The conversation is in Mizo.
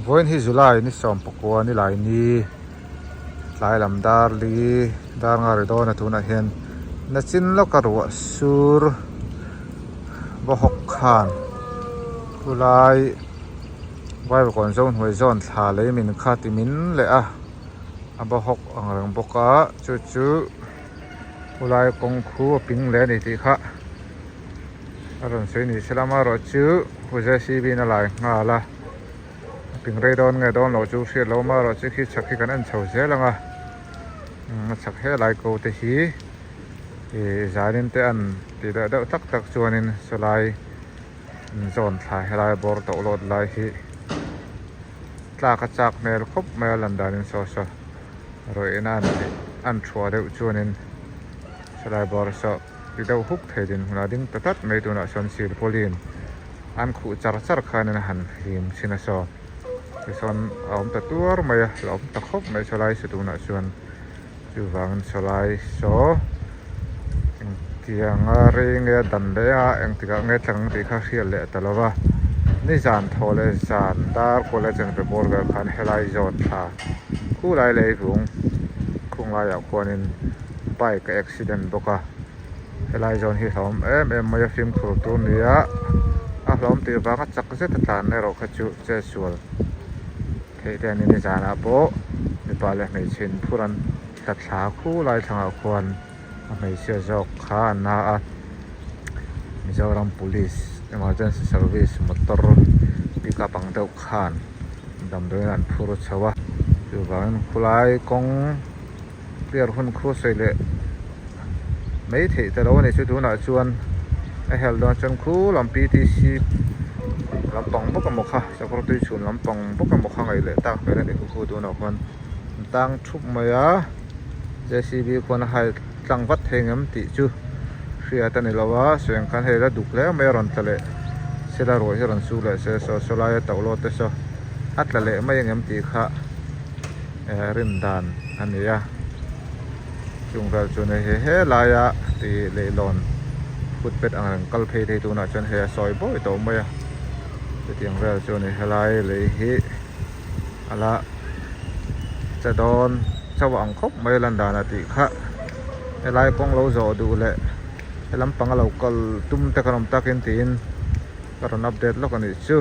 Vawiin hi July ni 19 ni lai ni tlai lam dar li dar nga ri dawn a tunah hian nachin lawka ruah sur vaw hawk khan khulai Vaivakawn zo hnuai zawn thla lei min kha ti min leh a a vaw hawk ang reng bawk a chu chu khulai kawng khu a ping leh a ni tih kha. A rawn sawi ni se lama erawh chu hu JCB in a lai nghal a a ping rei dawn nge dawn loh chu hriat loh ama erawh chu khi chhak hi kan en chho zel ang a a chhak helai ko te hi ih zanin te an tih deuh deuh tak tak chuanin sawlai zawn thla helai bawr tawh lawt lai hi tlak a chak hmel khawp mai a lan danin saw saw rawih ina an tih an thuah deuh chuanin sawlai bawr saw. Ti deuh huk thei dinhmun a ding ta tlat mai tunah sawn silpauline an khuh char char khanin a han hlim thin a saw tisawn a awm ta tuar mai a la awm ta khawp mai sawlai saw tunah chuan chuvangin sawlai saw engtianga rei nge a dan leh a engtikah nge tlang tih kha hriat leh ta lo va nizan thaw leh zan dar kual leh chanve bawr vel khan helai zawn thla khulai leivung khung laiah khuanin bike a accident bawk a helai zawn hi hlauhawm em em mai a fimkhur tur ni a a hlauhawm tih vanga chak zet a tlan erawh kha chu che sual theih te a ni nizanah pawh mipa leh hmeichhe in phur an tla thla khu lai thlangah khuan a hmeichhia zawk kha a na a Mizoram police emergency service motor pick up ang deuh khan damdawiin an phur chho a chuvangin khulai kawng. Clear hun khu sawi leh mai theih ta lo a ni chu tunah chuan a helh dawn chuan khu lam PTC lampang bawk emaw kha sakawr tui chhun lampang bawk emaw kha ngaih leh tak hmel a ni khu khu tunah khuan an tang thup mai a JCB khuan a hai tlang vat thei ngem tih chu hriat a ni lo a sawi ang khan hei la duk hle mai a rawn tla leh sela ruah hi a rawn su leh se saw saw laia tauh lawt te saw a tla leh mai angem tih kha. eh rin dan a ni a chung vel chu ni he helaia tih leihlawn footpath ang reng kal phei thei tunah chuan hei a sawi bawi tawh mai a chutiang vel chu ni helai lei hi a la che dawn chauh ang khawp mai a lan danah tih kha helai kawng lo zawh duh leh he lampang a lo kal tum te kan awm takin tiin ka rawn update lawk a nih chu.